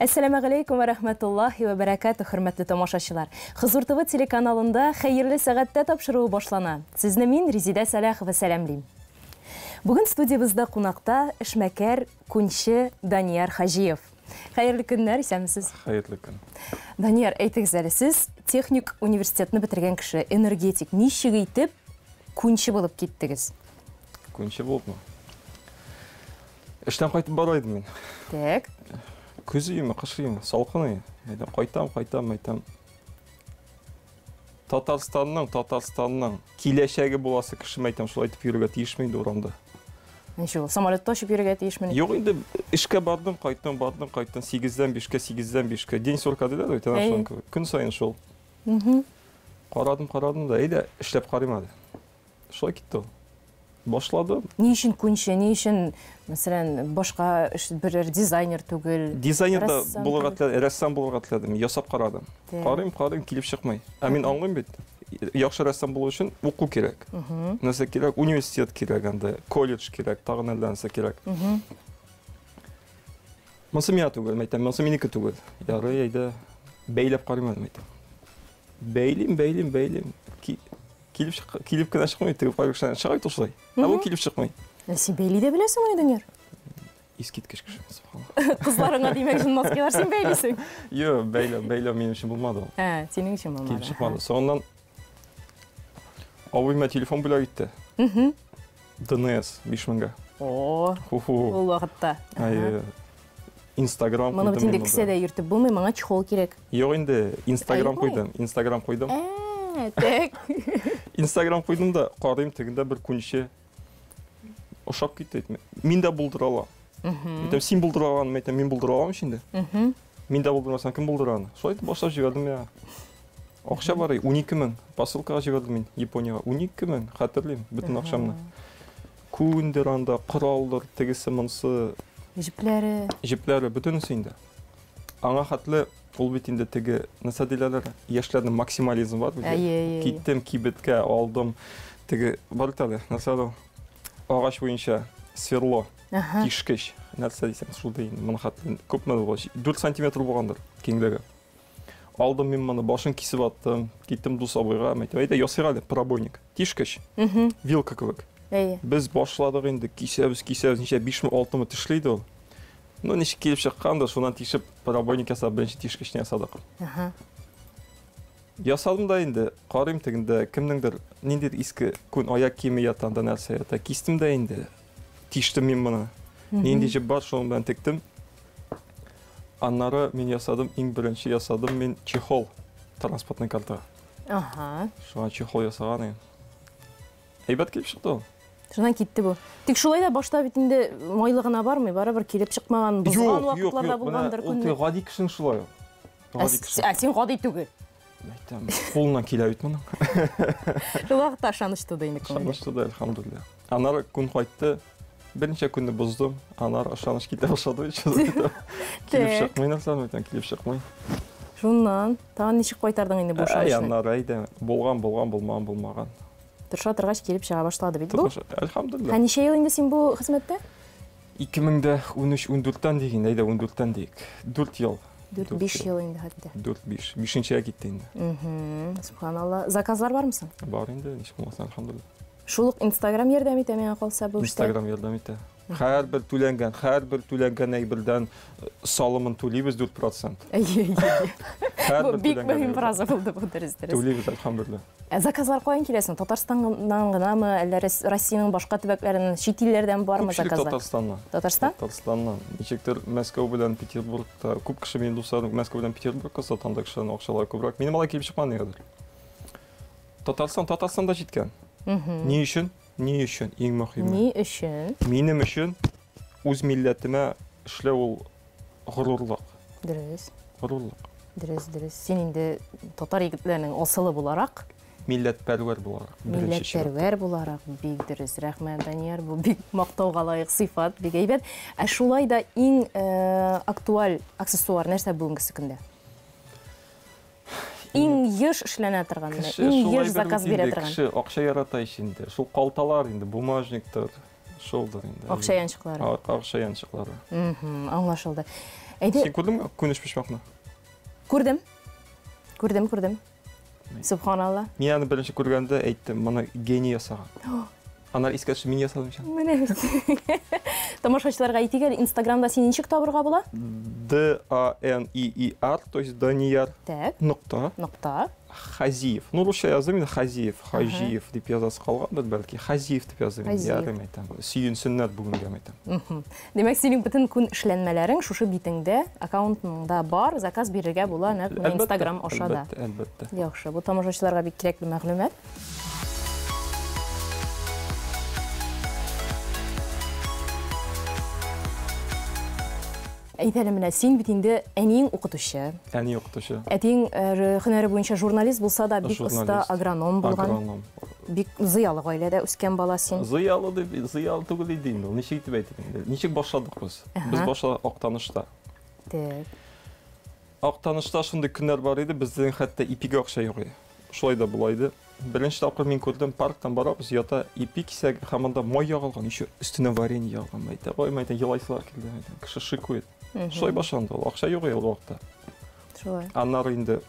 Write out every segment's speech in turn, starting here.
Әссәламәгаләйкүм вә рәхмәтуллаһи вә бәрәкәтүһ, хөрмәтле тамашачылар. Хозур ТВ телеканалында Хәерле сәгатьтә тапшыруы башлана. Сезне мин, Резидә Сәлахова сәламлим. Бүген студиябездә кунакта эшмәкәр, күнче Данияр Хаҗиев. Хәерле көннәр, исәнмесез. Хәерле көн. Данияр, әйтегез әле, сез техник университетны бетергән кеше, энергетик, ничек итеп күнче булып киттегез? Күнче булыпмы? Эштән кайтып бара идем мин. Так. Көз өеме, кыш өеме, салкын өе. Әйтәм, кайтам, кайтам, әйтәм. Татарстанның, Татарстанның киләчәге буласы кешем әйтәм, шулай итеп йөрергә тиешме инде урамда? Ничего, самолетта очып йөрергә тиешмени? Юк инде, эшкә бардым, кайттым, бардым, кайттым. 8-дән 5-кә, 8-дән 5-кә. День сурка диләр бит, әнә шуның кебек. Көн саен шул. Карадым, карадым да, әйдә, эшләп карыйм әле. Шулай китте ул. Башладым. Ни өчен күнче, ни өчен, мәсәлән, башка эш, берәр дизайнер түгел? Дизайнер да булырга теләдем, рәссам булырга теләдем, ясап карадым. Карыйм, карыйм, килеп чыкмый. Ә мин аңлыйм бит, яхшы рәссам булу өчен уку кирәк. Нәрсә кирәк? Университет кирәк анда, колледж кирәк, тагын әллә нәрсә кирәк. Монысы миңа түгел, мәйтәм, монысы минеке түгел. Ярый, әйдә, бәйләп карыйм әле, мәйтәм. Бәйлим, бәйлим, бәйлим. Килеп чык, килеп кенә чыкмый, теге кайбер кешеләр чыга бит шулай. Ә бу килеп чыкмый. Ә син бәйли дә беләсеңмени, Данияр? Искиткеч кеше, субханалла. Кызларыңа димәк, өчен носкилар син бәйлисең. Юк, бәйләү, бәйләү минем өчен булмады ул. Ә, синең өчен булмады. Килеп чыкмады. Соңыннан абый миңа телефон бүләк итте. ДНС 5000-гә. О, ул вакытта. Әйе. Инстаграм Моны бит инде кесәдә йөртеп булмый, моңа чехол кирәк. Юк инде, Инстаграм куйдым, Инстаграм куйдым. Ә, так. Инстаграм куйдым да, карыйм, тегендә бер күнче ошап китте. Мин дә булдыра алам. Әйтәм, син булдыра алган, әйтәм, мин булдыра алам инде. Мин дә булдырмасам, кем булдыра аны? Шулай итеп башлап җибәрдем я. Акча бар, 12 мең. Посылкага җибәрдем мин Япониягә. 12 мең, хәтерлим, бөтен акчамны. Күндер анда, коралдыр, тегесе монсы. Җепләре. Җепләре, бөтенесе инде. Аңа хәтле ул бит инде теге, нәрсә диләр, яшьләрнең максимализм бар бит. Әйе, әйе. Киттем кибеткә, алдым. Теге бар бит әле, нәрсә ул? Агач буенча сверло, тишкеч, нәрсә дисәң, шул ди инде. Моны хәтле күпме булгач? 4 сантиметр булгандыр киңлеге. Алдым мин моны, башын кисеп аттым. Киттем дус абыйга, әйтәм, әйдә ясыйк әле пробойник. Тишкеч. Вилка кебек. Әйе. Без башладык инде, кисәбез, кисәбез, ничә, 5-ме, 6-мы тешли иде ул. Ну, ничек килеп чыккан да, шуннан тишеп пробойник ясап, беренче тишкечне ясадык. Ясадым да инде, карыйм тегендә, кемнеңдер ниндидер иске күн аяк киеме ята, анда нәрсә ята. Кистем дә инде, тиштем мин моны. Нинди җеп бар, шуның белән тектем. Аннары мин ясадым, иң беренче ясадым мин чехол транспортный картага. Ага. Шуңа чехол ясаган идем. Әйбәт килеп чыкты ул. Шуннан китте бу. Тик шулай да башта бит инде майлы гына бармый, барыбер килеп чыкмаган, бозган вакытлар да булгандыр күнне. Ул гади кешенең шулай ул. Гади кеше. Ә син гади түгел. Әйтәм, кулыннан килә бит моның. Шул вакытта ышаныч туды инде күңелдә. Ышаныч туды, әлхәмдүлилләһ. Аннары күн кайтты. Берничә көнне боздым. Аннары ышаныч китә башлады. Килеп чыкмый нәрсә, әйтәм, килеп чыкмый. Шуннан тагын ничек кайтардың инде бу ышанычны? Әй, аннары әйдә, булган, булган, булмаган, булмаган. Тырыша торгач килеп чыга башлады бит бу. Әлхәмдүлилләһ. Ә ничә ел инде син бу хезмәттә? 2013-14-тән диген, әйдә 14-тән диек. 4 ел. 4-5 ел инде хәтта. 4-5. Бишенчегә китте инде. Субханалла. Заказлар бармы соң? Бар инде, ничек булмасын, әлхәмдүлилләһ. Шул ук Инстаграм ярдәм итә миңа калса бу эштә. Инстаграм ярдәм итә. Һәрбер түләнгән, һәрбер түләнгән әйбердән э, салымын түлибез 4%. Әйе, әйе. Бу бик мөһим фраза булды бу, дөрес, дөрес. Түлибез, әлхәмдүлилләһ. Ә заказлар каян килә соң? Татарстаннан гынамы, әллә Россиянең башка төбәкләреннән, чит илләрдән бармы заказлар? Татарстаннан. Татарстан? Татарстаннан. Ничектер Мәскәү белән Петербургта күп кеше минем дусларым Мәскәү белән Петербургка сата, анда кешеләрнең акчалары күбрәк. Минем алай килеп чыкмады нигәдер. Татарстан Татарстанда җиткән. Ни өчен? Ни өчен? Иң мөһиме. Ни өчен? Минем өчен үз милләтемә эшләү ул горурлык. Дөрес. Горурлык. Дөрес, дөрес. Син инде татар егетләренең асылы буларак, милләтпәрвәр буларак. Милләтпәрвәр буларак, бик дөрес. Рәхмәт, Данияр, бу бик мактауга лаек сыйфат, бик әйбәт. Ә шулай да иң э, актуаль аксессуар нәрсә бүгенгесе көндә? Иң еш эшләнә торган, иң еш заказ бирә торган. Кеше акча ярата ич инде. Шул калталар инде, бумажниктыр, шулдыр инде. Акча янчыклары. Акча янчыклары. Аңлашылды. Әйдә. Син күрдеңме күн өчпочмакны? Күрдем. Күрдем, күрдем. Субханалла. Мин аны беренче күргәндә әйттем, моны гений ясаган. Аннары искә төште, мин ясадым икән. Менә бит. Тамашачыларга әйтик әле, Инстаграмда сине ничек табырга була? D A N I I R, то есть Данияр. Так. Нокта. Нокта. Хазиев. Ну, русча яздым инде Хазиев, Хаҗиев дип язасы калгандыр бәлки. Хазиев дип яздым инде, ярый әйтәм. Сөенсеннәр бүгенгә әйтәм. Димәк, синең бөтен күн эшләнмәләрең шушы битеңдә, аккаунтыңда бар, заказ бирергә була нәкъ менә Инстаграм аша да. Әлбәттә, әлбәттә. Яхшы, бу тамашачыларга бик кирәкле мәгълүмат. Әйт әле менә, син бит инде әниең укытучы. Әни укытучы. Әтиең э, һөнәре буенча журналист булса да, бик оста агроном булган. Агроном. Бик зыялы гаиләдә үскән бала син. Зыялы дип, зыялы түгел иде инде ул. Ничек итеп әйтик инде? Ничек башладык без? Без башладык Актанышта. Так. Актанышта шундый көннәр бар иде, безнең хәтта ипигә акча юк иде. Шулай да була иде. Беренче тапкыр мин күрдем, парктан барабыз, ята ипи кисәге һәм анда май ягылган, еще өстенә варенье ягылган. Әйтә, ой, әйтә, елайсылар килде, әйтә, кеше шикует. Шулай башланды ул, акча юк иде ул вакытта. Шулай. Аннары инде,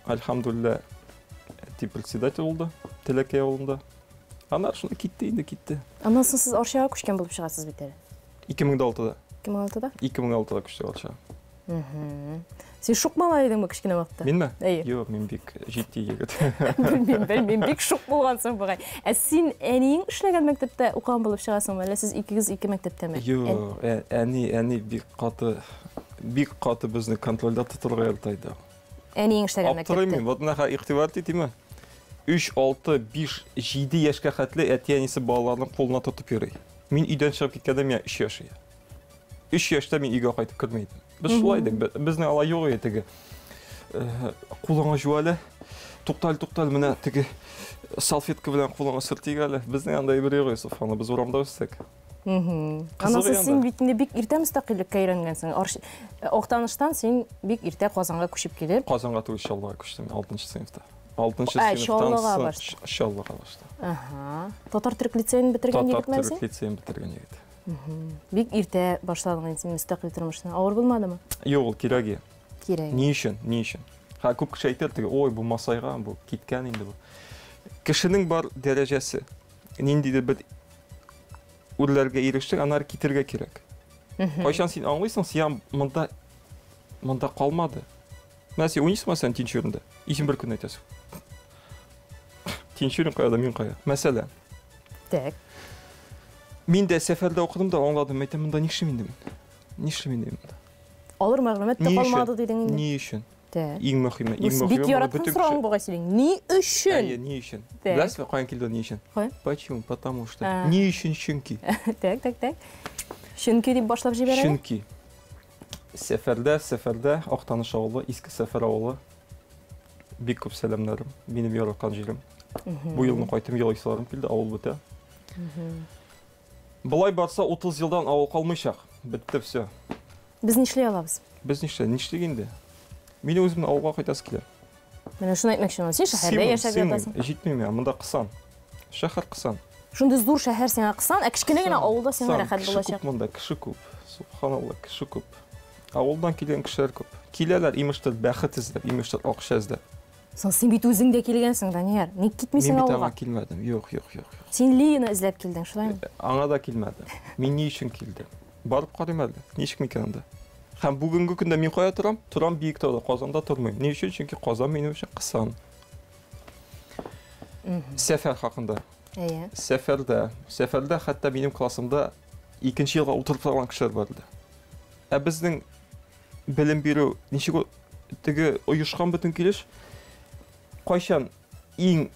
альхамдулилла, әти председатель булды Теләкәй авылында. Аннары шунда китте инде, китте. Аннан соң сез Арчага күчкән булып чыгасыз бит әле. 2006-да. 2006-да? 2006-да күчтек Арчага. Син шук малай идеңме кечкенә вакытта? Минме? Әйе. Юк, мин бик җитди егет. Белмим, белмим, бик шук булгансың бугай. Ә син әниең эшләгән мәктәптә укыган булып чыгасыңмы, әллә сез икегез ике мәктәптәме? Юк, әни, әни бик каты, бик каты безне контрольдә тотырга ярата иде. Әниең эшләгән мәктәптә. Аптырыйм мин, вот менә хәзер игътибар итимме? 3, 6, 5, 7 яшькә хәтле әти-әнисе балаларның кулына тотып йөри. Мин өйдән чыгып киткәндә миңа 3 яшь иде. Өч яшьтә мин өйгә кайтып керми идем. Без шулай идек. Безнең алай юк иде теге. Э, кулыңа җу әле. Туктале, туктале, менә теге салфетка белән кулыңа сөртик әле. Безнең анда әйбер юк иде, Софана. Без урамда үстек. Анасы син бит инде бик иртә мөстәкыйльлеккә өйрәнгәнсең. Э, Актаныштан син бик иртә Казанга күчеп килеп. Казанга түгел, Чаллыга күчтем 6 сыйныфта. 6 сыйныфтан Чаллыга башта. Чаллыга башта. Ага. Татар-төрек лицеен бетергән егетме син? Татар-төрек лицеен бетергән егет. Бик иртә башладың инде син мөстәкыйль тормышны. Авыр булмадымы? Юк, ул кирәк иде. Кирәк. Ни өчен? Ни өчен? Ха, күп кеше әйтер теге, ой, бу масайган, бу киткән инде бу. Кешенең бар дәрәҗәсе. Ниндидер бер үрләргә ирештең, аннары китергә кирәк. Кайчан син аңлыйсың, син монда монда калмады. Менә син уйныйсың мәсәлән Тинчуринда. И син бер көн әйтәсең. Тинчурин кая да мин кая. Мәсәлән. Так. Мин дә сәфәрдә укыдым да аңладым, әйтәм, монда нишлим инде мин? Нишлим инде монда? Алыр мәгълүмат та калмады дидең инде. Ни өчен? Так. Иң мөһиме, иң мөһиме. Бик яраткан сорауың бугай синең. Ни өчен? Әйе, ни өчен? Беләсезме, каян килде ни өчен? Почему? Потому что. Ни өчен чөнки? Так, так, так. Чөнки дип башлап җибәрә. Чөнки. Сәфәрдә, сәфәрдә, Актаныш авылы, Иске Сәфәр авылы. Бик күп сәламнәрем, минем яраткан җирем. Бу елны кайтым, елыйсыларым килде, авыл бетә. Болай барса 30 елдан авыл калмыйчак. Бетте все. Без нишли алабыз? Без нишли? Нишлик инде? Минем үземнең авылга кайтасы килә. Менә шуны әйтмәкче булам. Син шәһәрдә яшәп ятасың. Җитми миңа, монда кысан. Шәһәр кысан. Шундый зур шәһәр сиңа кысан, ә кечкенә генә авылда сиңа рәхәт булачак. Кеше күп монда, кеше күп. Субханалла, кеше күп. Авылдан килгән кешеләр күп. Киләләр, имештер, бәхет эзләп, имештер, акча эзләп. Соң син бит үзең дә килгәнсең, Данияр. Ник китмисең авылга? Мин бит аңа килмәдем. Юк, юк, юк. Син Лияны эзләп килдең, шулаймы? Э, аңа да килмәдем. Мин ни өчен килдем? Барып карыйм әле. Ничек микән анда? Һәм бүгенге көндә мин кая торам? Торам Биектауда, Казанда тормыйм. Ни өчен? Чөнки Казан минем өчен кысан. Сәфәр хакында. Әйе. Сәфәрдә, сәфәрдә хәтта минем классымда икенче елга утырып торган кешеләр бар иде. Ә безнең белем бирү ничек теге оешкан бөтен килеш кайчан иң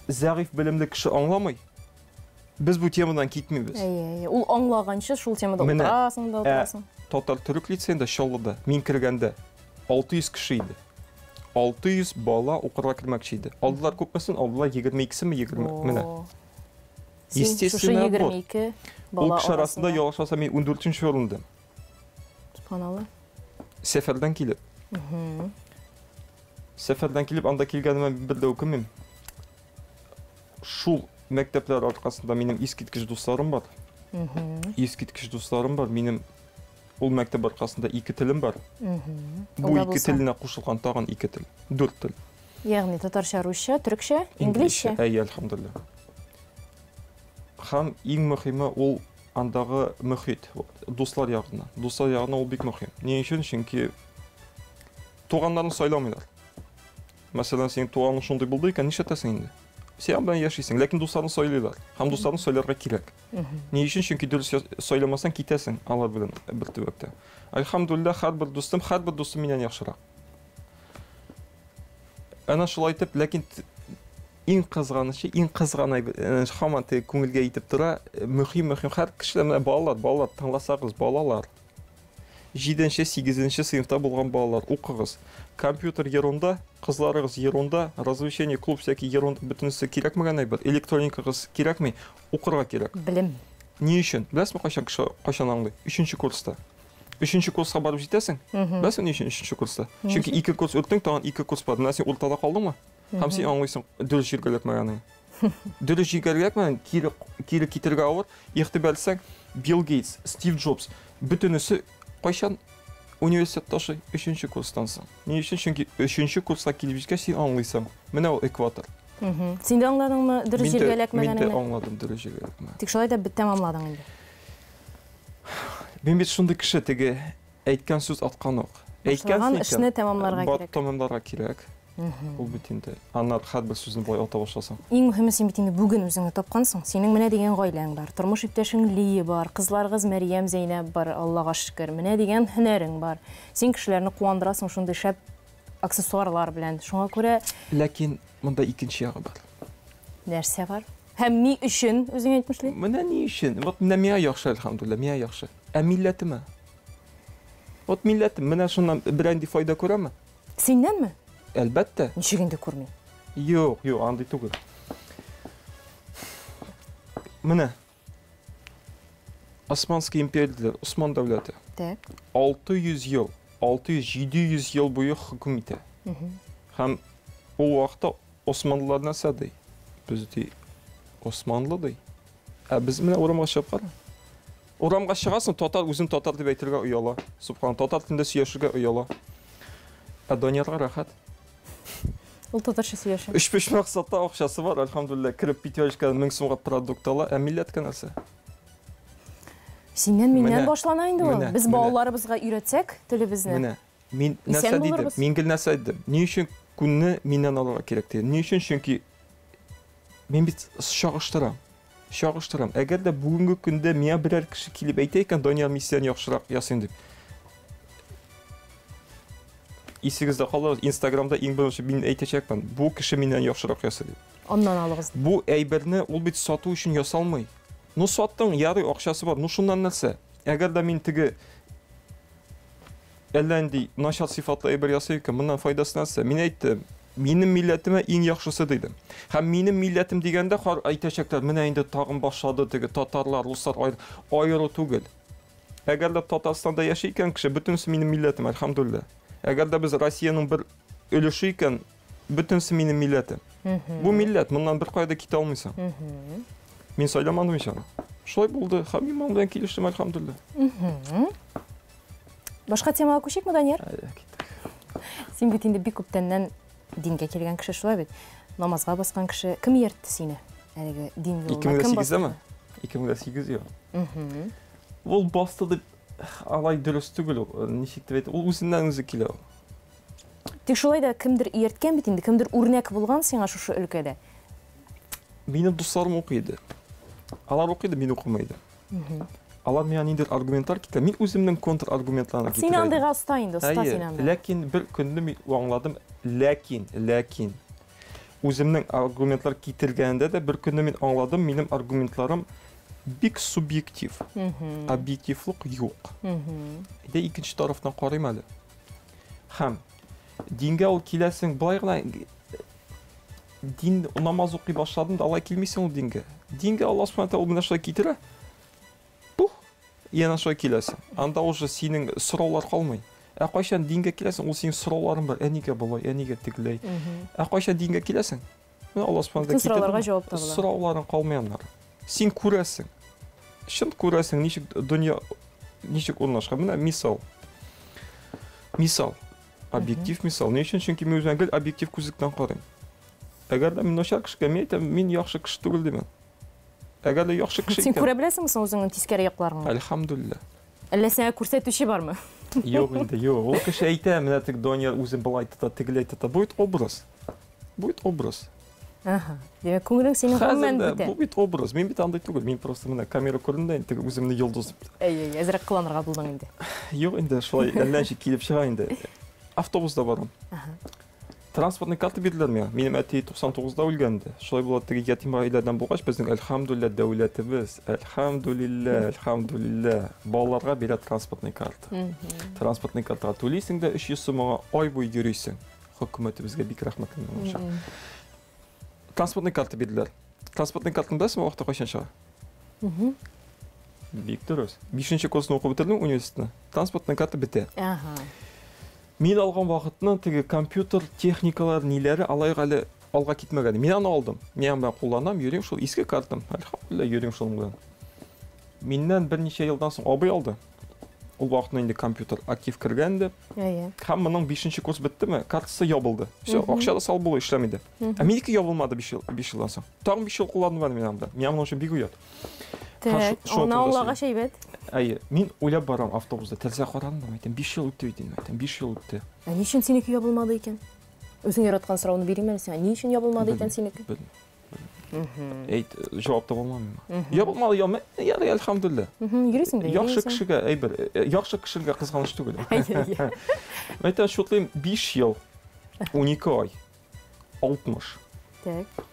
зәгыйфь белемле кеше аңламый, без бу темадан китмибез. Әйе, әйе. Ул аңлаганчы шул темада утырасың да утырасың. Татар төрек лицеенда Чаллыда мин кергәндә 600 кеше иде. 600 бала укырга кермәкче иде. Алдылар күпмесен? Алдылар 22-семе, 20 менә. Естественно, отбор. 22 бала. Ул кеше арасында ялгышмасам мин 14 урында. Субханалла. Сәфәрдән килеп. Сәфәрдән килеп, анда килгәнемә бер дә үкенмим. Шул мәктәпләр аркасында минем искиткеч дусларым бар. Искиткеч дусларым бар. Минем Ул мәктәп аркасында ике телем бар. Бу ике теленә кушылган тагын ике тел. Дүрт тел. Ягъни татарча, русча, төрекчә, инглизчә. Әйе, әлхәмдүлилләһ. Һәм иң мөһиме ул андагы мөхит, дуслар ягыннан. Дуслар ягыннан ул бик мөһим. Ни өчен? Чөнки туганнарны сайламыйлар. Мәсәлән, синең туганың шундый булды икән, нишләтәсең инде? Син аның белән яшисең, ләкин дусларны сайлыйлар. Һәм дусларны сайларга кирәк. Ни өчен? Чөнки дөрес сайламасаң китәсең алар белән бер төбәктә. Альхамдулилла, һәрбер дустым, һәрбер дустым миннән яхшырак. Әнә шулай итеп, ләкин иң кызганычы, иң кызган һаман теге күңелгә итеп тора, мөһим, мөһим, һәр кешеләр менә балалар, балалар, тыңласагыз, балалар. Җиденче, сигезенче сыйныфта булган балалар, укыгыз. Компьютер ерунда, кызларыгыз ерунда, развлечение, клуб всякий ерунда, бөтенесе кирәкмәгән әйбер, электроникагыз кирәкми, укырга кирәк. Белем. Ни өчен? Беләсезме, кайчан кеше кайчан аңлый? Өченче курста. Өченче курска барып җитәсең? Беләсеңме, ни өчен өченче курста? Чөнки ике курс үттең, тагын ике курс бар. Менә син уртада калдыңмы? Һәм син аңлыйсың, дөрес җиргә эләкмәгәнеңне. Дөрес җиргә эләкмәгән, кире кире китергә авыр. Игътибар итсәң, Билл Гейтс, Стив Джобс, бөтенесе кайчан университет ташый? Өченче курстан соң. Ни өчен? Чөнки өченче курска килеп җиткәч, син аңлыйсың. Менә ул экватор. Син дә аңладыңмы дөрес җиргә эләкмәгәнеңне? Мин дә аңладым дөрес җиргә эләкмәгәнне. Тик шулай да бит тәмамладың инде. Мин бит шундый кеше, теге әйткән сүз аткан ук. Әйткәнсең икән, эшне тәмамларга кирәк. Тәмамларга кирәк. Ул бит инде. Аннары һәрбер сүзне болай ата башласаң. Иң мөһиме, син бит инде бүген үзеңне тапкансың. Синең менә дигән гаиләң бар, тормыш иптәшең Лия бар, кызларыгыз Мәрьям, Зәйнәб бар, Аллага шөкер. Менә дигән һөнәрең бар. Син кешеләрне куандырасың шундый шәп аксессуарлар белән. Шуңа күрә Ләкин монда икенче ягы бар. Нәрсә бар? Һәм ни өчен, үзең әйтмешли? Менә ни өчен. Вот менә миңа яхшы, әлхәмдүлилләһ, миңа яхшы. Ә милләтемә? Вот милләтем менә шуннан берәр файда күрәме? Синнәнме? Әлбәттә. Ничек инде күрми? Юк, юк, андый түгел. Менә Османский империя диләр, Осман дәүләте. Так. 600 ел, 600-700 ел буе хөкем итә. Һәм ул вакытта Османлылар нәрсә ди? Без ди Османлы ди. Ә без менә урамга чыгып кара. Урамга чыгасың, татар үзен татар дип әйтергә ояла. Субхан, татар телендә сөйләшергә ояла. Ә Даниярга рәхәт. Ул татарча сөйләшә. Өчпочмак сата, акчасы бар, әлхәмдүлилләһ, кереп пятерочкадан 1000 сумга продукт ала. Ә милләткә нәрсә? Синнән миннән башлана инде ул. Без балаларыбызга өйрәтсәк телебезне. Менә мин нәрсә дидем? Мин гел нәрсә әйттем? Ни өчен күнне миннән алырга кирәк дидем? Ни өчен? Чөнки мин бит чагыштырам. Чагыштырам. Әгәр дә бүгенге көндә миңа берәр кеше килеп әйтә икән, Данияр, мин синнән яхшырак ясыйм дип. Исегездә калыр, Инстаграмда иң беренче мин әйтәчәкмен, бу кеше миннән яхшырак ясый дип. Аннан алыгыз. Бу әйберне ул бит сату өчен ясалмый. Ну саттың, ярый, акчасы бар. Ну шуннан нәрсә? Әгәр дә мин теге әллә нинди начар сыйфатлы әйбер ясый икән, моннан файдасы нәрсә? Мин әйттем, минем милләтемә иң яхшысы дидем. Һәм минем милләтем дигәндә хар әйтәчәкләр, менә инде тагын башлады теге татарлар, руслар аеру түгел. Әгәр дә Татарстанда яши икән кеше, бөтенесе минем милләтем, әлхәмдүлилләһ. Әгәр дә без Россиянең бер өлеше икән, бөтенесе минем милләтем. Бу милләт, моннан бер кая да китә алмыйсың. Мин сайламадым ич аны. Шулай булды, һәм мин моның белән килештем, әлхәмдүлилләһ. Башка темага күчикме, Данияр? Әйдә, киттек. Син бит инде бик күптәннән дингә килгән кеше, шулай бит? Намазга баскан кеше. Кем ияртте сине әлеге дин юлына? Кем 2008-дәме? 2008 ел. Ул басты дип алай дөрес түгел ул. Ничек дип әйтә, ул үзеннән үзе килә ул. Тик шулай да кемдер иярткән бит инде, кемдер үрнәк булган сиңа шушы өлкәдә. Минем дусларым укый иде. Алар укый иде, мин укымый идем. Алар миңа ниндидер аргументлар китерә. Мин үземнең контраргументларны китерә. Син андыйга оста инде, оста син анда. Ләкин бер көнне мин аңладым, ләкин, ләкин үземнең аргументлар китергәндә дә бер көнне мин аңладым, минем аргументларым бик субъектив. Объективлык юк. Әйдә икенче тарафтан карыйм әле. Һәм дингә ул киләсең, былай гына дин намаз укый башладың да алай килмисең ул дингә. Дингә Аллаһ Субхану ул менә шулай китерә. Пух, янә шулай киләсең. Анда уже синең сораулар калмый. Ә кайчан дингә киләсең, ул синең сорауларың бар. Ә нигә болай, ә нигә тегеләй? Ә кайчан дингә киләсең? Менә Аллаһ Субхану Бөтен сорауларга җавап табыла. Сорауларың калмый аннары. Син күрәсең. Чын күрәсең, ничек дөнья ничек урнашкан. Менә мисал. Мисал. Объектив мисал. Ни өчен? Чөнки мин үземә гел объектив күзлектән карыйм. Әгәр дә мин начар кешегә, мин әйтәм, мин яхшы кеше түгел димен. Әгәр дә яхшы кеше Син күрә беләсеңме соң үзеңнең тискәре якларыңны? Әлхәмдүлилләһ. Әллә сиңа күрсәтүче бармы? Юк инде, юк. Ул кеше әйтә, менә теге Данияр үзен болай тота, тегеләй тота. Бу бит образ. Бу бит образ. Ага. Димәк, күңелең синең гомумән бүтән. Бу бит образ. Мин бит андый түгел. Мин просто менә камера күренде инде, теге үземне йолдыз. Әй, әй, әзрәк кыланырга булдың инде. Юк инде, шулай әллә ничек килеп чыга инде. Автобуста барам. Ага. Транспортный карта бирделәр миңа. Минем әти 99-да үлгән инде. Шулай була, теге ятим гаиләдән булгач, безнең әлхәмдүлилләһ дәүләтебез, әлхәмдүлилләһ, әлхәмдүлилләһ, балаларга бирә транспортный карта. Транспортный картага түлисең дә 300 сумга ай буе йөрисең. Хөкүмәтебезгә бик рәхмәтле мин аның өчен. Транспортный карта бирделәр. Транспортный картаны беләсеңме, вакыты кайчан чыга? Бик дөрес. Бишенче курсны укып бетердем университетны. Транспортный карта бетә. Ага. Мин алган вакытны теге компьютер техникалар ниләре алай әле алга китмәгән. Мин аны алдым. Мин аны кулланам, йөрим шул иске картам. Әлхәмдүлилләһ, йөрим шуның белән. Миннән берничә елдан соң абый алды. Ул вакытны инде компьютер актив кергән инде. Әйе. Һәм моның 5 курс беттеме, картасы ябылды. Все, акча да салып булу эшләми иде. Ә минеке ябылмады 5 ел, 5 елдан соң. Тагын 5 ел кулландым әле мин аны. Миңа моның өчен бик оят. Так, аны аңлагач әйбәт. Әйе, мин уйлап барам автобуста, тәрәзәгә карадым да, әйтәм, 5 ел үтте бит инде, әйтәм, 5 ел үтте. Ә ни өчен синеке ябылмады икән? Үзең яраткан сорауны бирим әле сиңа. Ни өчен ябылмады икән синеке? Белмим. Әйт, җавап таба алмам мин. Ябылмады, ябылмады. Ярый, әлхәмдүлилләһ. Йөрисең дә, Яхшы кешегә әйбер, яхшы кешегә кызганыч түгел. Әйтәм, шутлыйм, 5 ел, 12 ай, 60. Так.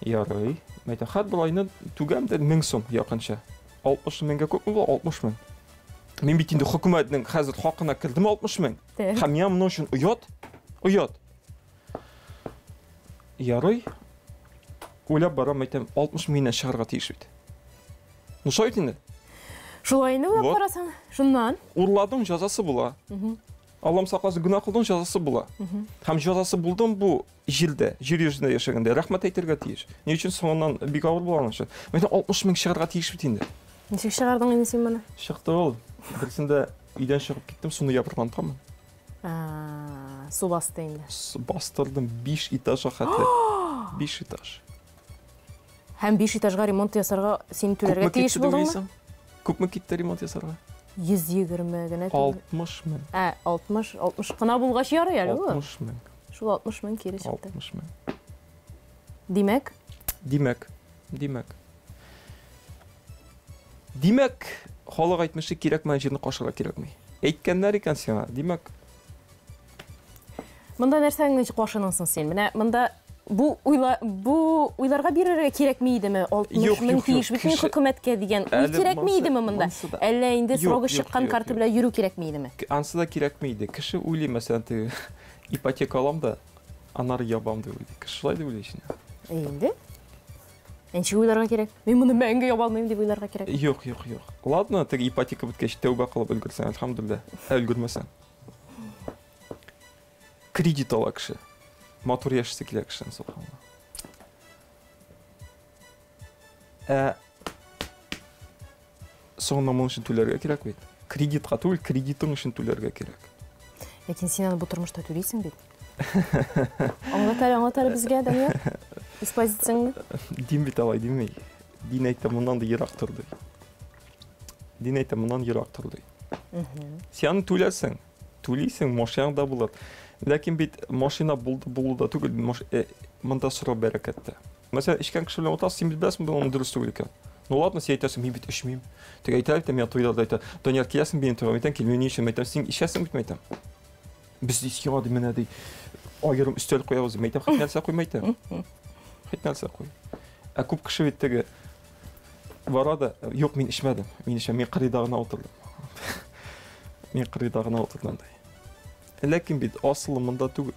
Ярый. Әйтәм, хәт бер айны түгәм дә 1000 сум якынча. 60 меңгә күпме була? 60 мең. Мин бит инде хөкүмәтнең хәзер хакына кердем 60 мең. Һәм миңа моның өчен оят. Оят. Ярый. Уйлап барам, әйтәм, 60 меңнән чыгарга тиеш бит. Ну, шулай бит инде. Шулай инде уйлап карасаң. Шуннан. Урладың, җәзасы була. Аллам сакласын, гөнаһ кылдың, җәзасы була. Һәм җәзасы булдым бу җирдә, җир йөзендә яшәгәндә. Рәхмәт әйтергә тиеш. Ни өчен соңыннан бик авыр була аның өчен. Әйтәм, 60 мең чыгарга тиеш бит инде. Ничек чыгардың инде син моны? Чыкты ул. Берсендә өйдән чыгып киттем, суны ябырган тамын. Су басты инде. Бастырдым 5 этажга хәтле. 5 этаж. Һәм 5 этажга ремонт ясарга син түләргә тиеш булдыңмы? Күпме китте ремонт ясарга? 120 генә. 60 мең. Ә, 60, 60 кына булгач ярый әле ул. 60 мең. Шул 60 мең кире чыкты. 60 мең. Димәк? Димәк, димәк. Димәк, халык әйтмешли, кирәкмәгән җирне кашырга кирәкми. Әйткәннәр икән сиңа, димәк. Монда нәрсәңне кашының соң син? Менә монда бу уйла бу уйларга бирергә кирәкми идеме? 60 мең тиеш бит хөкүмәткә дигән уй кирәкми идеме монда? Әллә инде срогы чыккан карта белән йөрү кирәкми идеме? Ансы да кирәкми иде. Кеше уйлый, мәсәлән, теге ипотека алам да, аннары ябам дип уйлый. Кеше шулай дип уйлый ич. Инде Ничек уйларга кирәк? Мин моны мәңге яба алмыйм дип уйларга кирәк. Юк, юк, юк. Ладно, теге ипотека беткәч тәүбә кылып өлгерсәң, әлхәмдүлилләһ. Ә өлгермәсәң. Кредит ала кеше. Матур яшисе килә кешенең, субханалла. Ә соңыннан моның өчен түләргә кирәк бит. Кредитка түгел, кредитың өчен түләргә кирәк. Ләкин син аны бу тормышта түлисең бит. Аңлат әле, аңлат әле безгә, Данияр. Үз позицияңне. Дин бит алай дими. Дин әйтә, моннан да ерак тор ди. Дин әйтә, моннан ерак тор ди. Син аны түләрсең. Түлисең, машинаң да булыр. Ләкин бит машина булды булу да түгел, монда сорау бәрәкәттә. Мәсәлән, эчкән кеше белән утырасың, син бит беләсең, моның дөрес түгел икән. Ну ладно, син әйтәсең, мин бит эчмим. Теге әйтә бит, миңа туйларда әйтә, Данияр, киләсең минем туйга, мин әйтәм, килмим, ни өчен? Мин әйтәм, син эчәсең бит, мин әйтәм. Без ди сиңа ди менә ди аерым өстәл куябыз, мин әйтәм, хит нәрсә куй, мин әйтәм. Хит нәрсә куй. Ә күп кеше бит теге бара да, юк, мин эчмәдем, мин эчмәдем, мин кырыйда гына утырдым. Мин кырыйда гына утырдым ди. Ләкин бит асылы монда түгел.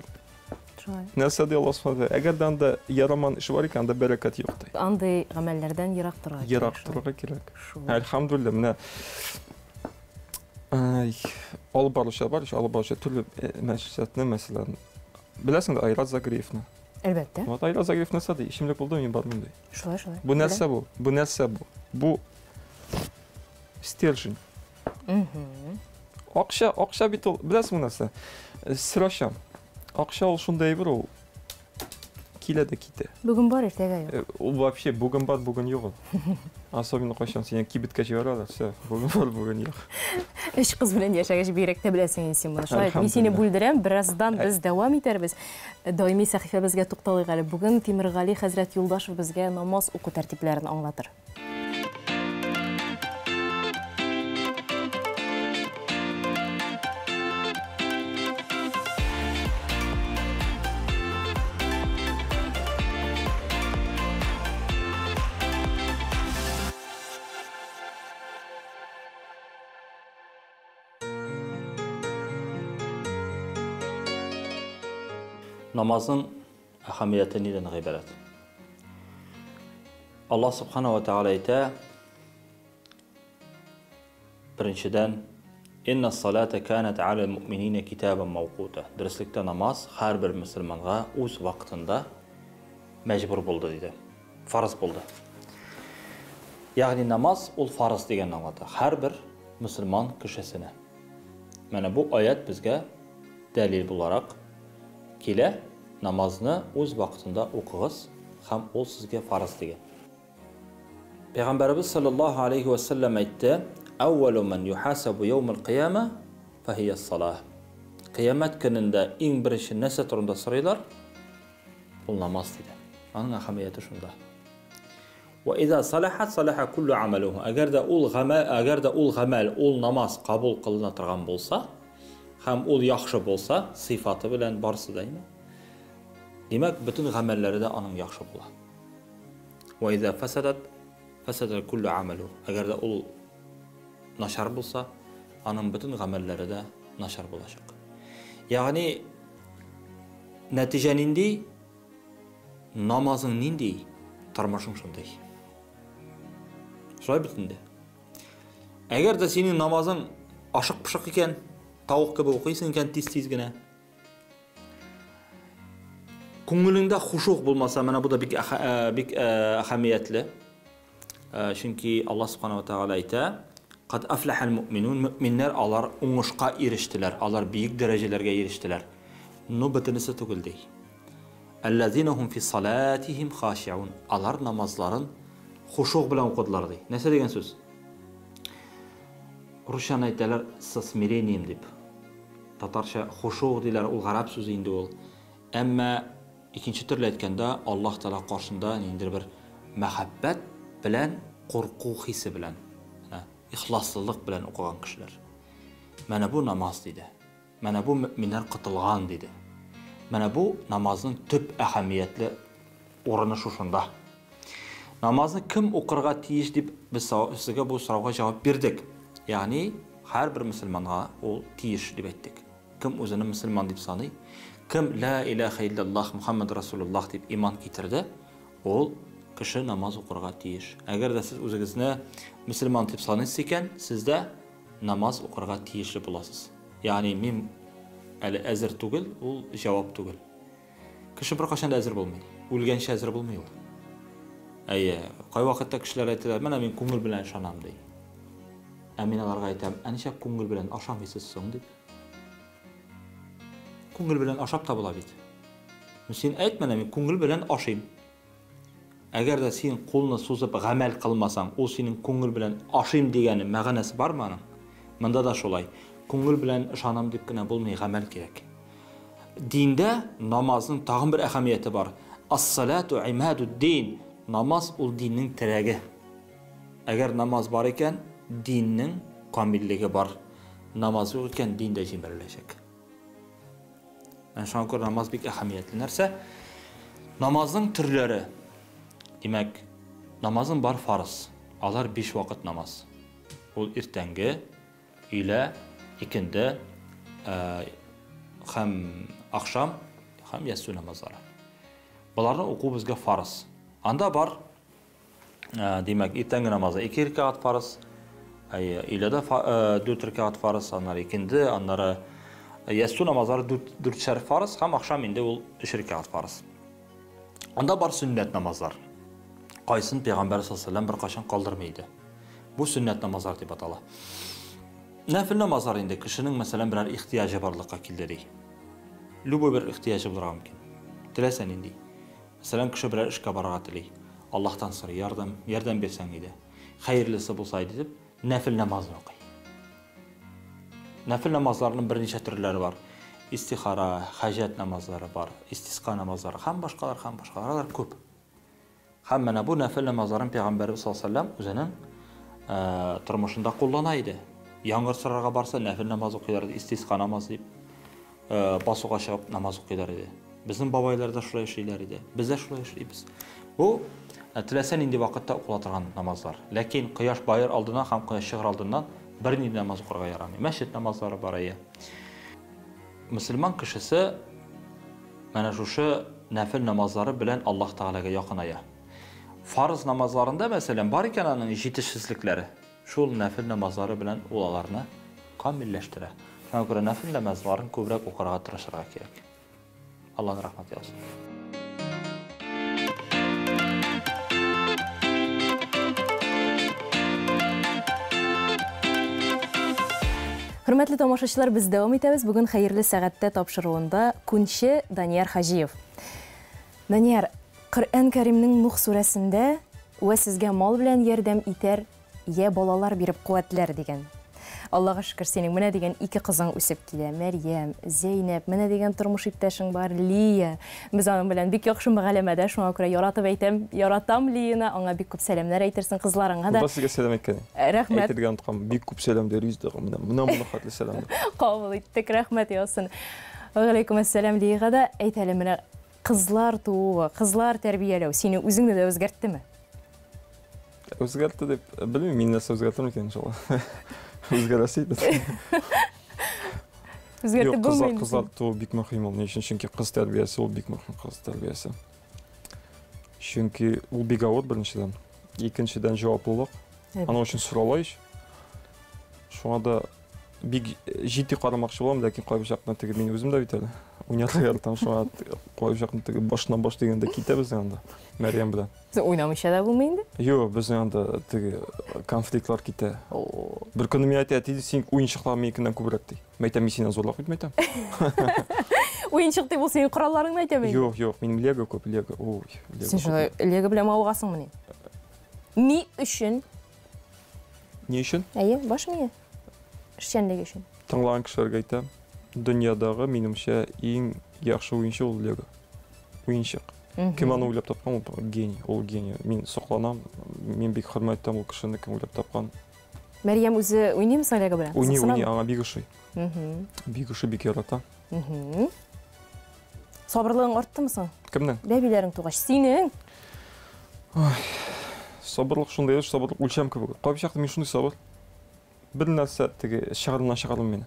Шулай. Нәрсә ди Аллаһ Субхану Әгәр дә анда яраман эш бар икән, анда бәрәкәт юк ди. Андый гамәлләрдән ерак торырга кирәк. Ерак торырга кирәк. Әлхәмдүлилләһ, менә ай, алып баручылар бар, алып баручы төрле мәчетләрне, мәсәлән, беләсең дә Айрат Загриевны. Әлбәттә. Вот Айрат Загриев нәрсә ди? Исемлек булды, мин бармыйм ди. Шулай, шулай. Бу нәрсә бу? Бу нәрсә бу? Бу стержень. Акча, акча бит ул, беләсеңме нәрсә? Сер ачам. Акча ул шундый әйбер ул. Килә дә китә. Бүген бар, иртәгә юк. Ул вообще бүген бар, бүген юк ул. Особенно кайчан сине кибеткә җибәрәләр, все, бүген бар, бүген юк. Өч кыз белән яшәгәч бигрәк тә беләсең инде син моны. Шулай, мин сине бүлдерәм, бераздан без дәвам итәрбез. Даими сәхифәбезгә тукталыйк әле. Бүген Тимергали хәзрәт Юлдашев безгә намаз уку тәртипләрен аңлатыр. Намазның әһәмияте нидән гыйбарәт? Аллаһ субхана ва тааля әйтә, беренчедән, Инна салата канат аля муъминина китабан мавкута. Дөреслектә намаз һәрбер мөселманга үз вакытында мәҗбүр булды диде. Фарыз булды. Ягъни намаз ул фарыз дигәнне аңлата. Һәрбер мөселман кешесенә. Менә бу аят безгә дәлил буларак килә, намазны үз вакытында укыгыз һәм ул сезгә фарыз дигән. Пәйгамбәребез саллаллаһу алейхи ва саллям әйтте: "Әүвәлу ман юхасабу яумал кыяма фахия салах". Кыямәт көнендә иң беренче нәрсә турында сорыйлар? Ул намаз диде. Аның әһәмияте шунда. Ва иза салахат салаха куллу амалуху. Әгәр дә ул гамәл, әгәр дә ул гамәл, ул намаз кабул кылына торган булса, һәм ул яхшы булса, сыйфаты белән барысы да инде. Димәк, бөтен гамәлләре дә аның яхшы була. Ва иза фасадат фасада куллу амалуху. Әгәр дә ул начар булса, аның бөтен гамәлләре дә начар булачак. Ягъни нәтиҗә нинди? Намазың нинди? Тормышың шундый. Шулай бит инде. Әгәр дә синең намазың ашык-пошык икән, тавык кебек укыйсың икән тиз-тиз генә. Күңелеңдә хушук булмаса, менә бу да бик бик әһәмиятле. Чөнки Аллаһ субхана ва тааля әйтә: "Кад афлахал муъминун", мөэминнәр алар уңышка ирештеләр, алар бөек дәрәҗәләргә ирештеләр. Но бөтенесе түгел ди. Аллазина хум фи салатихим хашиун. Алар намазларын хушук белән укыдылар ди. Нәрсә дигән сүз? Русчаны әйтәләр со смирением дип. Татарча хушук диләр, ул гарәп сүзе инде ул. Әмма икенче төрле әйткәндә, Аллаһ Тәгалә каршында ниндидер бер мәхәббәт белән, курку хисе белән, ихласлылык белән укыган кешеләр. Менә бу намаз диде. Менә бу мөэминнәр котылган диде. Менә бу намазның төп әһәмиятле урыны шушында. Намазны кем укырга тиеш дип без сезгә бу сорауга җавап бирдек. Ягъни һәрбер мөселманга ул тиеш дип әйттек. Кем үзен мөселман дип саный, кем ла илаха иллаллах Мухаммад расулуллах дип иман китерде, ул кеше намаз укырга тиеш. Әгәр дә сез үзегезне мөселман дип саныйсыз икән, сез дә намаз укырга тиешле буласыз. Ягъни мин әле әзер түгел, ул җавап түгел. Кеше беркайчан да әзер булмый. Үлгәнчә әзер булмый ул. Әйе, кайвакытта кешеләр әйтәләр, менә мин күңел белән ышанам ди. Ә мин аларга әйтәм, ә ничек күңел белән ашамыйсыз соң дип. Күңел белән ашап та була бит. Син әйт менә мин күңел белән ашыйм. Әгәр дә син кулны сузып гамәл кылмасаң, ул синең күңел белән ашыйм дигәне мәгънәсе бармы аның? Монда да шулай. Күңел белән ышанам дип кенә булмый, гамәл кирәк. Диндә намазның тагын бер әһәмияте бар. Ас-салату имадуд-дин. Намаз ул диннең терәге. Әгәр намаз бар икән, диннең камиллеге бар. Намаз юк икән, дин дә җимереләчәк. Менә шуңа күрә намаз бик әһәмиятле нәрсә. Намазның төрләре. Димәк, намазың бар фарыз. Алар 5 вакыт намаз. Ул иртәнге, өйлә, икенде, һәм ахшам, һәм ястү намазлары. Боларны уку безгә фарыз. Анда бар, димәк, иртәнге намазы 2 рәкәгать фарыз, өйләдә 4 рәкәгать фарыз, аннары икенде, аннары ястү намазлары 4 фарыз һәм ахшам инде ул 3 рәкәгать фарыз. Анда бар сөннәт намазлар. Кайсын пәйгамбәр саллаллаһу алейһи ва сәлләм беркайчан калдырмый иде. Бу сөннәт намазлар дип атала. Нәфел намазлар инде кешенең, мәсәлән, берәр ихтыяҗы барлыкка килде ди. Любой бер ихтыяҗы булырга мөмкин. Теләсә нинди. Мәсәлән, кеше берәр эшкә барырга тели. Аллаһтан сорый, ярдәм, ярдәм бирсәң иде. Хәерлесе булса иде дип, нәфел намазын укый. Нәфел намазларының берничә төрләре бар. Истихара, хаҗәт намазлары бар, истиска намазлары һәм башкалар, һәм башкалар. Алар күп. Һәм менә бу нәфел намазларын Пәйгамбәребез саллаллаһу алейһи ва сәлләм үзенең тормышында куллана иде. Яңгыр сорарга барса, нәфел намаз укыйлар иде, истиска намаз дип, басуга чыгып намаз укыйлар иде. Безнең бабайлар да шулай эшлиләр иде. Без дә шулай эшлибез. Бу теләсә нинди вакытта укыла торган намазлар. Ләкин кояш баер алдыннан һәм кояш чыгыр алдыннан бернинди намаз укырга ярамый. Мәчет намазлары бар әйе. Мөселман кешесе менә шушы нәфел намазлары белән Аллаһ Тәгаләгә якыная. Фарыз намазларында, мәсәлән, бар икән аның җитешсезлекләре, шул нәфел намазлары белән ул аларны камилләштерә. Шуңа күрә нәфел намазларын күбрәк укырга тырышырга кирәк. Аллаһның рәхмәте яусын. Хөрмәтле тамашачылар, без дәвам итәбез. Бүген Хәерле сәгатьтә тапшыруында күнче Данияр Хаҗиев. Данияр, Коръән Кәримнең Нух сүрәсендә вә сезгә мал белән ярдәм итәр, йә балалар биреп куәтләр дигән. Аллага шөкер, синең менә дигән ике кызың үсеп килә. Мәрьям, Зәйнәп, менә дигән тормыш иптәшең бар, Лия. Без аның белән бик яхшы мөгаләмәдә, шуңа күрә яратып әйтәм, яратам Лияны, аңа бик күп сәламнәр әйтерсең, кызларыңа да. Монда сезгә сәлам әйткән. Рәхмәт. Әйтергә оныткан. Бик күп сәлам дә Ризда. Менә менә моны хәтле сәлам. Кабул иттек, рәхмәт яусын. Вәгаләйкүм әссәлам Лиягә дә. Әйт әле, менә кызлар тууы, кызлар тәрбияләү сине үзеңне дә үзгәрттеме? Үзгәртте дип белмим, мин нәрсә үзгәртәм икән иншалла. Үзгәрәсе иде. Үзгәртеп булмый. Кызлар, кызлар туу бик мөһим ул. Ни өчен? Чөнки кыз тәрбиясе ул бик мөһим кыз тәрбиясе. Чөнки ул бик авыр беренчедән. Икенчедән җаваплылык. Аның өчен сорала ич. Шуңа да бик җитди карамакчы булам, ләкин кайбер чакта теге мин үзем дә бит әле уйнарга яратам, шуңа кайбер чакта теге башыннан баш дигәндә китә безнең анда Мәрьям белән. Уйнамыйча да булмый инде. Юк, безнең анда теге конфликтлар китә. Бер көнне миңа әйтә, әти, син уенчыклар минекеннән күбрәк ди. Мин әйтәм, мин синнән зурлак бит, мин әйтәм. Уенчык дип ул синең коралларыңны әйтәме инде? Юк, юк, минем лего күп, лего. Ой, лего. Син шулай лего белән мавыгасыңмыни? Ни өчен? Ни өчен? Әйе, баш мие эшчәнлеге өчен. Тыңлаган кешеләргә әйтәм, дөньядагы, минемчә, иң яхшы уенчы ул лего. Уенчык. Кем аны уйлап тапкан, ул гений, ул гений. Мин сокланам, мин бик хөрмәт итәм ул кешене, кем уйлап тапкан. Мәрьям үзе уйныймы соң лего белән? Уйный, уйный, аңа бик ошый. Бик ошый, бик ярата. Сабырлыгың арттымы соң? Кемнең? Бәбиләрең тугач, синең. Ой, сабырлык шундый эш, сабырлык үлчәм кебек. Кайбер чакта мин шундый сабыр. Бер нәрсә теге чыгарымнан чыгарым мине.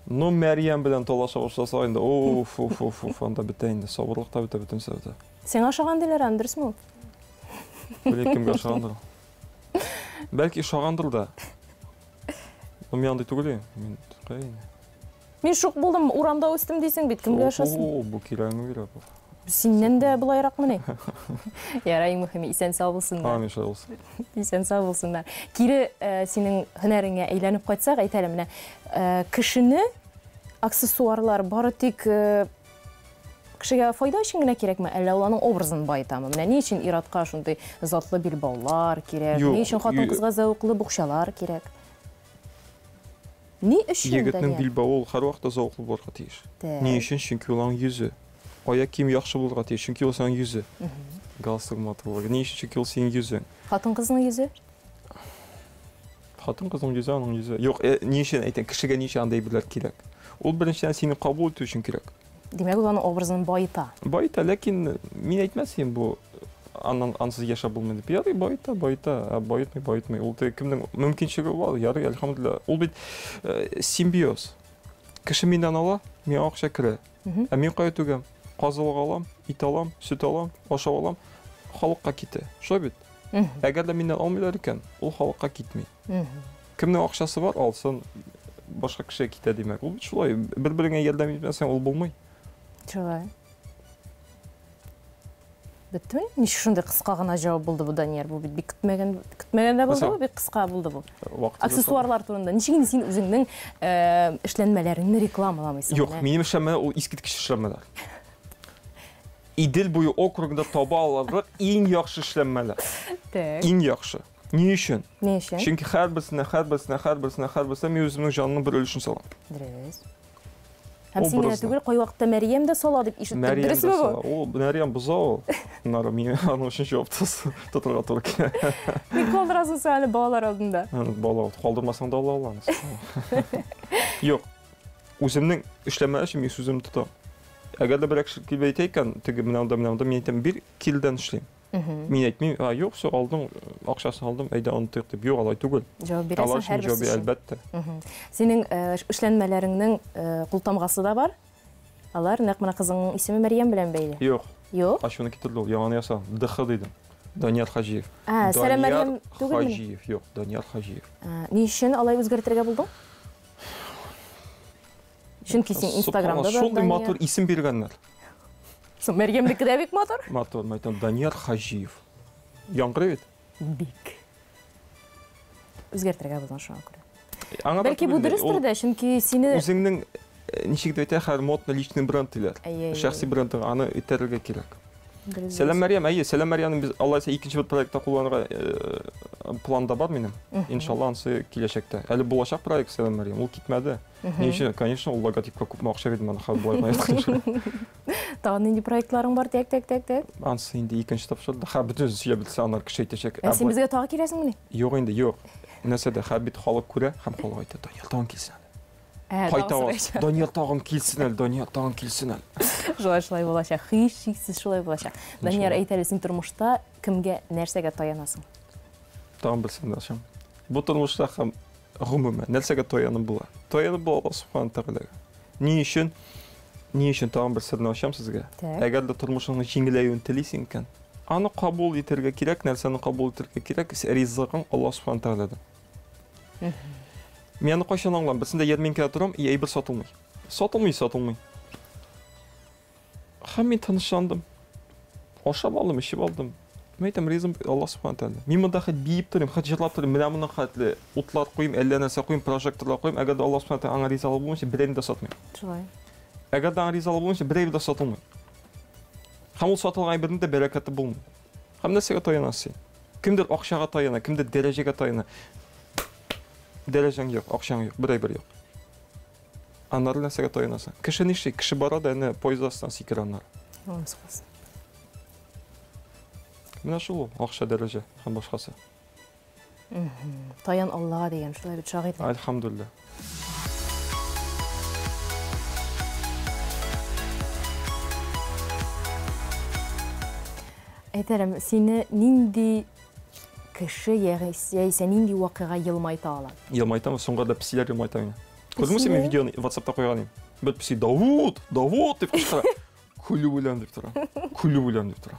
Но Мәрьям белән талаша башласа инде, уф, уф, уф, уф, анда бетә инде, сабырлык та бетә, бөтен нәрсә бетә. Сиңа ошаган диләр, аны дөресме ул? Белмим, кемгә ошагандыр ул. Бәлки ошагандыр да. Но мин андый түгел, мин кая инде. Мин шук булдым, урамда үстем дисең бит, кемгә ошасын? О, бу кирәгеңне бирә бу. Синнән дә болайракмыни? Ярай, иң мөһиме, исән сау булсыннар. Амин, шулай булсын. Исән сау булсыннар. Кире э, синең һөнәреңә әйләнеп кайтсак, әйт әле менә, э, кешене аксессуарлар бары тик э, кешегә файда өчен генә кирәкме, әллә ул аның образын баетамы? Менә ни өчен ир-атка шундый затлы билбаулар кирәк? Ни өчен хатын-кызга зәвыклы букчалар кирәк? Ни өчен, Егетнең Данияр? билбавы ул һәрвакытта зәвыклы булырга тиеш. Так. Ни өчен? Чөнки ул аның йөзе. Аяк киеме яхшы булырга тиеш, чөнки ул синең йөзе. Галстук матур булырга. Ни өчен? Чөнки ул синең йөзең. Хатын-кызның йөзе? Хатын-кызның йөзе аның йөзе. Юк, э, ни өчен әйтәм, кешегә ни өчен андый әйберләр кирәк? Ул беренчедән сине кабул итү өчен кирәк. Димәк, ул аның образын баета. Баета, ләкин мин әйтмәс идем бу аннан ансыз яшәп булмый дип. Ярый, баета, баета, ә баетмый, баетмый. Ул теге кемнең мөмкинчелеге бар, ярый, әлхәмдүлилләһ. Ул бит э, симбиоз. Кеше миннән ала, миңа акча керә. Ә мин кая түгәм? Казылык алам, ит алам, сөт алам, ашау алам, халыкка китә. Шулай бит? Әгәр дә миннән алмыйлар икән, ул халыкка китми. Кемнең акчасы бар, алсын, башка кешегә китә димәк. Ул бит шулай, бер-береңә ярдәм итмәсәң, ул булмый. Шулай. Бөтен? Ничек шундый кыска гына җавап булды бу, Данияр? Бу бит бик көтмәгән, көтмәгәндә булды бу, бик кыска булды бу. Аксессуарлар турында. Ничек инде син үзеңнең э, эшләнмәләреңне рекламаламыйсың? Юк, минем эшләнмәләр ул искиткеч эшләнмәләр. Идел буе округында таба алырлык иң яхшы эшләнмәләр. Так. Иң яхшы. Ни өчен? Ни өчен? Чөнки һәрберсенә, һәрберсенә, һәрберсенә, һәрберсенә мин үземнең җанымның бер өлешен салам. Дөрес. Һәм син генә түгел, кайвакытта Мәрьям дә сала дип ишеттек. Мәрьям дә Дөресме бу? сала. Ул Мәрьям боза ул. Аннары мин аның өчен җавап тотарга туры килә. Ник калдырасың син әле балалар алдында? Бала калдырмасаң да ала ала анысы. Юк. Үземнең эшләмә өчен мин сүземне тотам. Әгәр дә берәр кеше килеп әйтә икән, теге менә анда, менә анда, мин әйтәм, бир, килдән эшлим. Мин әйтмим, а юк, все, алдың, акчасын алдым, әйдә онытыйк дип. Юк, алай түгел. Җавап бирәсең Алар өчен һәрберсе җавап өчен. әлбәттә. Синең эшләнмәләреңнең култамгасы да бар. Алар нәкъ менә кызыңның исеме Мәрьям белән бәйле. Юк. Юк. Ачуны китерде ул, яңаны яса. ДХ дидем. Данияр Хаҗиев. А, Сәлам Мәрьям түгелмени? Хаҗиев, юк, Данияр Хаҗиев. Ни өчен алай үзгәртергә булдың? Чөнки син Инстаграмда да Шундый матур исем биргәннәр. Соң Мәрьямнеке дә бик матур. Матур, мен әйтәм, Данияр Хаҗиев. Яңгырый бит. Бик. Үзгәртергә булган шуңа күрә. Аңа да Бәлки бу түгел инде, дөрестер ул дә, чөнки сине Үзеңнең ничек дип әйтә, хәзер модный личный бренд диләр. Әйе, әйе, Шәхси әйе. бренд, аны итәрергә кирәк. Дөрес, Сәлам дөрес. Мәрьям, әйе, Сәлам Мәрьямне без алайса икенче бер проектта кулланырга планда бар минем. Иншалла, анысы киләчәктә. Әле булачак проект Сәлам Мәрьям, ул китмәде. Ни өчен? Конечно, ул логотипка күпме акча бирдем, аны хәзер болай гына яткан. Тагын нинди проектларың бар? Тәк, тәк, тәк, тәк. Анысы инде икенче тапшырды. Ха, бөтенесен сөйләп бетерсә, аннары кеше әйтәчәк. Ә син безгә тагы киләсеңмени? Юк инде, юк. Нәрсә дә, хә бит халык күрә һәм халык әйтә, Данияр тагын килсен әле. Ә, Кайта тагы ал. сорыйча. Данияр тагын килсен әле, Данияр тагын килсен әле. Шулай, шулай булачак. Һичшиксез шулай булачак. Данияр, Иншалла. әйт әле, син тормышта кемгә, нәрсәгә таянасың? Тагын берсен дә ачам. Бу тормышта һәм гомумән нәрсәгә таянып була? Таянып була Аллаһ Субхану Тәгаләгә. Ни өчен? Ни өчен тагын бер серне ачам сезгә? Так. Әгәр дә тормышыңның җиңеләюен телисең икән, аны кабул итәргә кирәк, нәрсәне кабул итәргә кирәк, ризыгың Аллаһ Субхану Тәгаләдән. Мин аны кайчан аңлам? Берсендә ярминкәдә торам, и әйбер сатылмый. Сатылмый, сатылмый. Һәм мин тынычландым. Ашап алдым, эчеп алдым. Мин әйтәм, ризым Аллаһ Субхану Тәгалә. Мин монда хәт биеп торыйм, хәт җырлап торыйм, менә моның хәтле утлар куйым, әллә нәрсә куйым, прожекторлар куйым. Әгәр дә Аллаһ Субхану Тәгалә аңа ризалыгы булмыйча, берәйне дә сатмыйм. Шулай. Әгәр дә аңа ризалыгы булмыйча, берәйне дә сатылмый. Һәм ул сатылган әйбернең дә бәрәкәте булмый. Һәм нәрсәгә таянасың син? Кемдер акчага таяна, кемдер дәрәҗәгә таяна. Дәрәҗәң юк, акчаң юк, бер әйбер юк. Аннары нәрсәгә таянасың? Кеше нишли? Кеше бара да әнә поезд астынан сикерә аннары. Аллаһ сакласын. Менә шул ул, акча, дәрәҗә һәм башкасы. Таян Аллаһка дигән, шулай бит шагыйрьләр. Альхамдулилла. Әйтәрем, сине нинди кеше яисә нинди вакыйга елмайта ала? Елмайтамы? Соңгы арада песиләр елмайта мине. Күрдеңме син мин Песиләр? видеоны WhatsAppта куйган идем? Бер песи Давуд, Давуд дип кычкыра. Көлеп үләм дип тора. Көлеп үләм дип тора.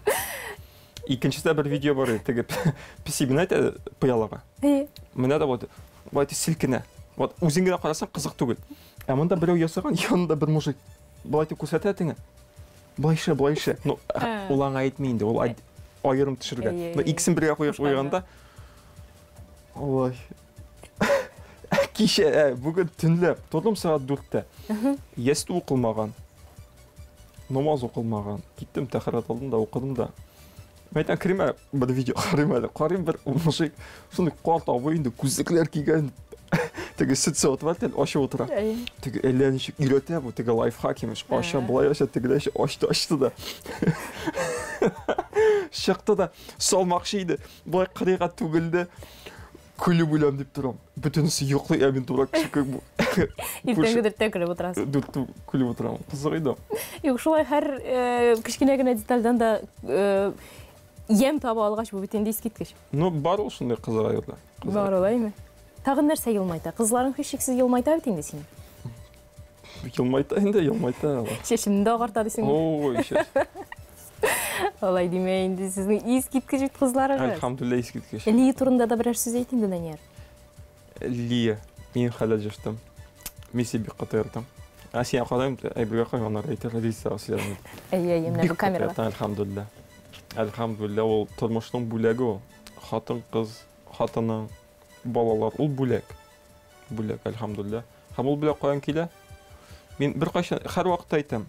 Икенчесе бер видео бар иде, теге песи менә әйтә пыялага. Әйе. Менә дә вот, вот селкенә. Вот үзең генә карасаң кызык түгел. Ә монда берәү ясаган, янында бер мужик. Былай итеп күрсәтә теңе. Былай эшлә, былай эшлә. Ну, ул аңа әйтми инде, ул аерым төшергән. Әйе, Но әйе. икесен бергә куеп Кушкан, куйганда, Алай. Кичә, бүген төнлә, тордым сәгать дүрттә. Ястү укылмаган. Намаз укылмаган. Киттем, тәһарәт алдым да, укыдым да. Мин әйтәм, керим әле, бер видео карыйм әле. Карыйм бер мужик, шундый карт абый инде, күзлекләр кигән. Теге сөт савыты бар, тел ачып утыра. Әйе. Теге әллә ничек өйрәтә бу, теге лайфхак имеш. Ача, болай ача, тегеләй ача, ачты, ачты да. Чыкты да, салмакчы иде. Болай кырыйга түгелде. Көлеп үләм дип торам. Бөтенесе йоклый, ә мин дурак кеше кебек бу. Иртәнге дүрттә көлеп утырасың. Дүрттә көлеп утырам. Кызык иде. Юк, шулай һәр кечкенә генә детальдән дә ямь таба алгач, бу бит инде искиткеч. Ну, бар ул шундый кызык әйберләр. Кызык. Бар ул, әйме? Тагын нәрсә елмайта? Кызларың һичшиксез елмайта бит инде сине. Елмайта инде, елмайта. Чәчемне дә агарта дисеңме? Ой, чәч. Алай димә инде, сезнең искиткеч бит кызларыгыз. Әлхәмдүлилләһ, искиткеч. Лия турында да берәр сүз әйт инде, Данияр. Лия, мин хәләл җыштым. Мин сине бик каты яратам. Ә син карыйм, әйбергә карыйм, аннары әйтер, Лиза, сөйләм. Әйе, әйе, менә Бик бу камерага. каты яратам, әлхәмдүлилләһ. Әлхәмдүлилләһ, ул тормышның бүләге ул. Хатын-кыз, хатының, балалар, ул бүләк. Бүләк, әлхәмдүлилләһ. Һәм ул бүләк каян килә? Мин беркайчан, һәрвакытта әйтәм,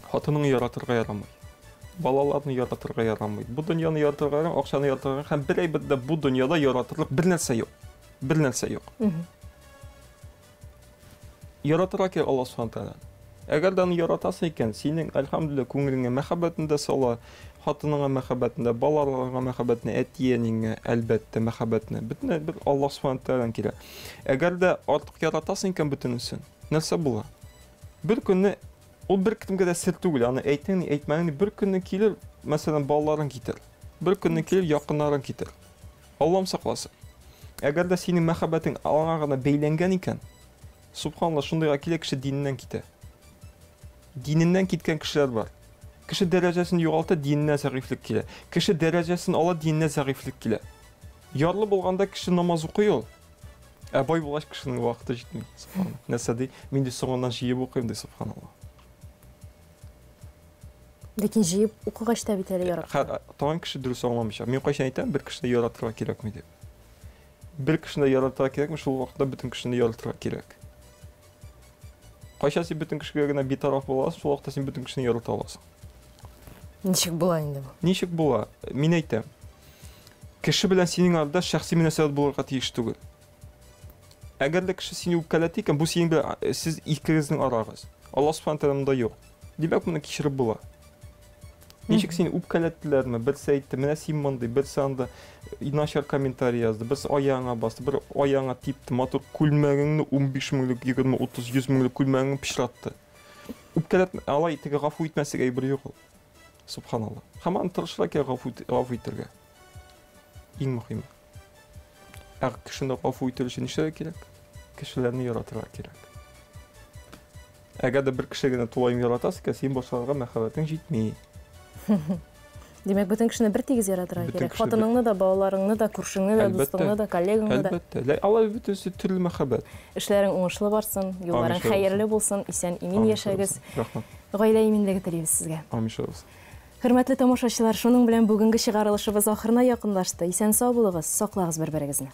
хатыныңны яратырга ярамый. Балаларны яратырга ярамый. Бу дөньяны яратырга ярамый, акчаны яратырга һәм бер әйбер дә бу дөньяда яратырлык бер нәрсә юк. Бер нәрсә юк. Яратырга кирәк Аллаһ Субхану Тәгаләне. Әгәр дә аны яратасың икән, синең, әлхәмдүлилләһ, күңелеңә мәхәббәтен дә сала, хатыныңа мәхәббәтен дә, балаларыңа мәхәббәтен, әти-әниеңә, әлбәттә, мәхәббәтне. Бөтенләй бер Аллаһ Субхану Тәгаләдән килә. Әгәр дә артык яратасың икән бөтенесен, нәрсә була? Бер көнне ул бер кемгә дә сер түгел, аны әйтең ни, әйтмәдең ни, бер көнне килер, мәсәлән, балаларың китер. Бер көнне килер, якыннарың китер. Аллам сакласын. Әгәр дә синең мәхәббәтең аңа гына бәйләнгән икән, субханалла, шундыйга килә кеше диненнән китә. Диненнән киткән кешеләр бар. Кеше дәрәҗәсен югалта, диненә зәгыйфьлек килә. Кеше дәрәҗәсен ала, диненә зәгыйфьлек килә. Ярлы булганда кеше намаз укый ул. Ә бай булгач кешенең вакыты җитми. Субханалла. Нәрсә ди? Мин ди соңыннан җыеп укыйм ди, субханалла. Ләкин җыеп укыгач та бит әле ярап. Хәр, тагын кеше дөрес аңламыйча. Мин кайчан әйтәм, бер кешене яратырга кирәкми дип. Бер кешене яратырга кирәкми, шул вакытта бөтен кешене яратырга кирәк. Кайчан син бөтен кешегә генә битараф була аласың, шул вакытта син бөтен кешене ярата аласың. Ничек була инде бу? Ничек була? Мин әйтәм. Кеше белән синең арада шәхси мөнәсәбәт булырга тиеш түгел. Әгәр дә кеше сине үпкәләтте икән, бу синең белән э, сез икегезнең арагыз. Аллаһ Субхану тәгалә монда юк. Димәк, моны кичереп була. Ничек сине үпкәләттеләрме? Берсе әйтте, менә син мондый, берсе анда э, начар комментарий язды, берсе аягыңа басты, бер аягыңа типте, матур күлмәгеңне 15 меңлек, 20, 30, 100 меңлек күлмәгеңне пычратты. Үпкәләтмә, алай теге гафу итмәслек әйбер юк ул. Субханалла. Һәм аны тырышырга кирәк гафу, гафу итәргә. Иң мөһиме. Ә кешене гафу итү өчен нишләргә кирәк? Кешеләрне яратырга кирәк. Әгәр дә бер кеше генә тулаем яратасың икән, син башкаларга мәхәббәтең җитми. Димәк, бөтен кешене бер тигез яратырга кирәк. Хатыныңны да, балаларыңны да, күршеңне дә, дустыңны да, коллегаңны да. Әлбәттә. Алар бөтенесе төрле мәхәббәт. Эшләрең уңышлы барсын, юлларың хәерле булсын, исән-имин яшәгез. Рәхмәт. Гаилә иминлеге телибез сезгә. Амин, шулай булсын. Хөрмәтле тамашачылар, шуның белән бүгенге чыгарылышыбыз ахырына якынлашты. Исән-сау булыгыз, саклагыз бер-берегезне.